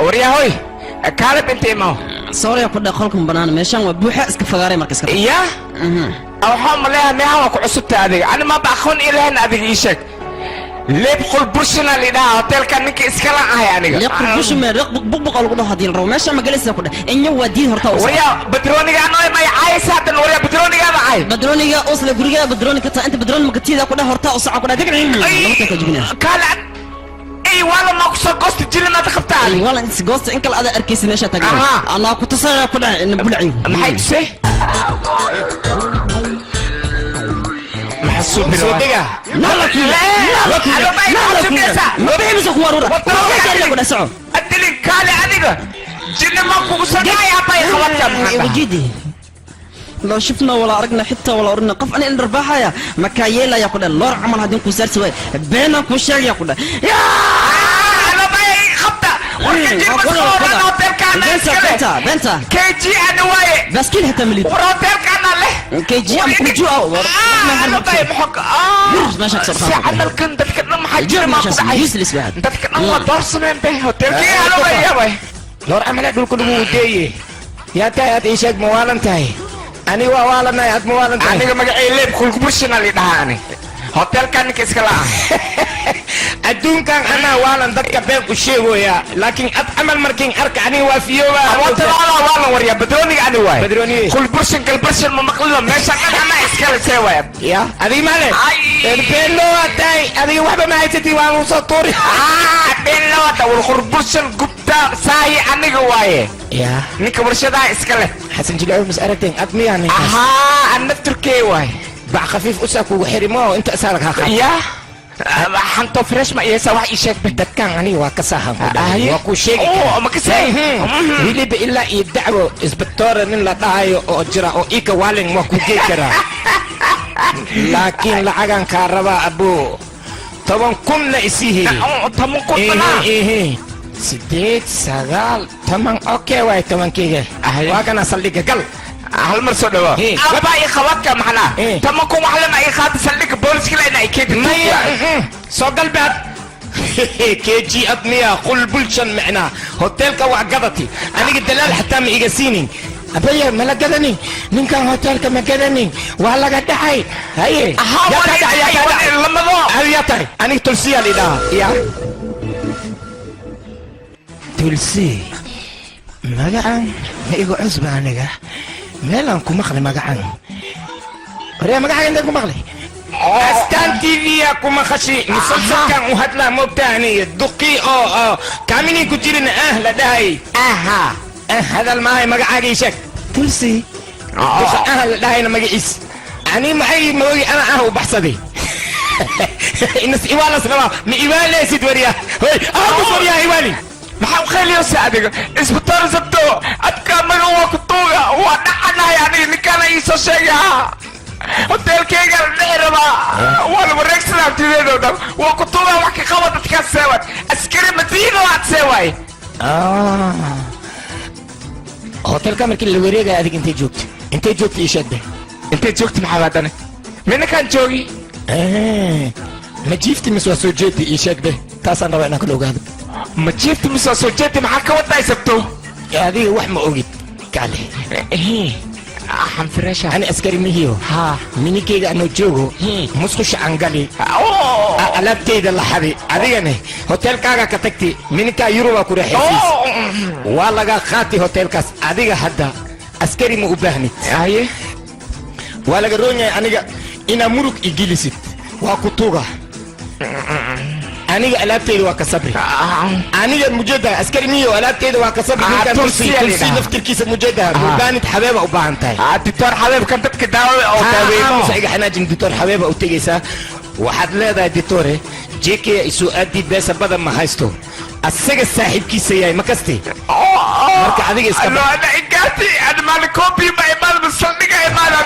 Waryahoy, kaalib inta imaw. Sorry ku dheh, qolkan banaan, meeshaan waa buuxa, iska fagaaray marka iska. Ya, waxaa maleeha meeha waa ku cusubta adiga. Ani maba aqoon ii lahayn. Adiga ii sheeg, Leeb Qulbushina lidhaha hotelka, ninka iskala ahay aniga. Leeq Qulbushin mee? Leeq buqbuq lagu dhaho hadii la rabo. Meesha ma galaysaa ku dheh? Inya waa diid horta u. Waryaa, batrooniga anoo may caayaysa haddan? Waryaa, batroonigaada caay. Badrooniga usle guriga badrooni ka taa inta badrooni makatiida ku dheh, horta u saca ku dheh, laba ka jibina. Kaale, ay wala ma ku soo goosta jilinaad qabtaa ay adiga? Wala inta goosta in kale ada arkaysa meesha taagan. Anaa ku tusaya ku dheh in bulci. Maxay tusay? Maxaa Soo dega. Nala kiila, nala kiila, nala kiila, ma bixi ku warura ku dheh, soco. Adilin, kaale, adiga jinni ma kugu soo dhacay abay qabadka maxaa? وجيدي لو شفنا ولا أرقنا حتى ولا أرنا قف أنا إن رباحة ما كايلا يا كده لور عمل هادين كوسار سوي بينا كوشير يا كده يا Alabay qabta warka jin maskoorana hotelkaana بنتا. iskale. بنتا بنتا. KG ana waaye. باسكيل حتى ملي. War, hotelkaana leh. KG أم كوجو أو Alabay maxaa? meesha ka soo Si camalkan dadka dhan maxaa jira maa ku dhacay? Useless واحد. Dadka dhan waa doorsameen be hotelkii alabay yabay. Loor camale dhulka lagu wadeeye. Yaa tahay aad? Ii sheeg, ma waalan tahay? Ani waa waalanahay, aad ma waalan tahay? Aniga magacay Leeb Kulkubushina lidhahaa, ani hotelkan ninka iska la ah. Adduunkan anaa waalan, dadka been u sheegoya, laakiin ad camal markiin arka aniga waa fiyooba. Awatalaala waalan warya, badrooniga ani waay. Badrooniye. Kulburshin kalburshin ma maqlino? Meesha dhan anaa iskale, see waay? Ya, adiga male. Ay. Beenlo waa tahay adiga, waxba ma haysatid, waan usoo tuuri. Beenlawada war, Kulburshin Gubta saahi aniga waaye. Ya. Ninka warshadaha iska leh. Xasan Jilaaw mas aragteen? Ad miyaa ninkaas? Ahaa, an nafturkee waay. Bac khafiif usaa kugu xiri mo inta isaa lagaa qaad. Ya, xanto fresh ma iyasa? Wax ii sheeg be. Dadkan aniga waa ka saahan ku dhahay. Aye. Waa kuu sheegi Oh, karaa. ma ka sahay? Mhm. Weliba ilaa iyo dacwo isbatoore nin la dhahayo oo jira oo ika waalin waa ku gey karaa, laakiin lacagan kaa rabaa abuu, 10,000 la isii heli. 10,000 banaa. Ehe, sideed, sagaal, toban, okay waay tobankeyga. Aye. Waa kana saldhigga gal. Hal mar soo dhawaa. Abaa ii qabadka maxnaa? 10,000 wax lama ii qaata, saldhigga booliska la ina keedi. Maya, soo galbeed KG ad miya qul bulshan micnaa hoteelka waa gadati, aniga dalaal xataa ma iga siinin. Abaya, mala gadanin ninkan hoteelka, ma gadanin, waa laga dhacay. Haye. Ahaa, Yaa waa kaa dhacay, yaa kaa dhacay. Lamado. Adi yaa tahay? Aniga Tulsiyaa lidhaha. Ya Tulsi, magacan ma igu cusba, aniga meelaan ku maqli magacan. Waryaa, magacan intaan ku maqli? Astaan TV yaa ku maqashi musalsalkan u hadlaa moogtaani duqi oo kaaminin ku jirin ah la dhahay. Aha. Ah, hadal maahay, magacaaga ii sheeg. Tulsi duqa ah la dhahayna magaciis ani maxay maogi ana ah u baxsaday inas iwaalas rabaa. Ma iwaaleysid waryaa? Hoy, aamus waryaa, iwaali. Maxaa u khayliyose adiga, isbitaal sabto adkaa maga waa ku tuuga, waa dhacanahay aniga. Ninkaana ii soo sheegay hoteelkayga la dhici rabaa, waa la wareegsanaa tideedoo dhan. Waa ku tuuga, wax ka qaba dadkaas seewaay, askari madiina waad seewaay. Hotelka markii la wareegaya adig intay joogto? Intay joogto ii sheeg be. Intay joogta maxaa haddana? Minakaan joogi. Ma jiifti mise waa soo jeedi? Ii sheeg be, taasaan rabaa inaan kala ogaado. Ma jiifta mise waa soo jeedi? Maxaa ka wadaa sabto? Adiga wax ma ogid, kale. Xanfireesha. Ani askari mihiyo. Minikeyga anoo joogo musqusha aan gali, alaabtayda la xadi, adigane hotelkaaga ka tagti, mininkaa Yurubaa ku raaxaysiis, waa laga qaati hotelkaas. Adiga hadda askari ma u baahnid. Haye. Waa laga roon yahay aniga inaa murug igelisid. Waa ku tuuga, aniga alaabtayda waa ka sabri. Aniga mujeda askari miyo, alaabtayda waa ka sabri. Ninkan Tulsi Tulsi yaa Tulsi lidhahaa. Naftirkiisa mujeda mubaanid xabeeba u baahan tahay. Doctor Xabeebkan dadka daawo oo daaweeymo. Aamusa, iga xanaajin. Doctor Xabeeba u tegaysaa, waxaad leedahay: "Doctore, JK isuu aadii, beesa badan ma haysto, asaga saaxiibkiisa yahay." Ma kasti? Marka adiga iska Ana igaati, ana maalin koobi ma imaan, saldhiga imaan.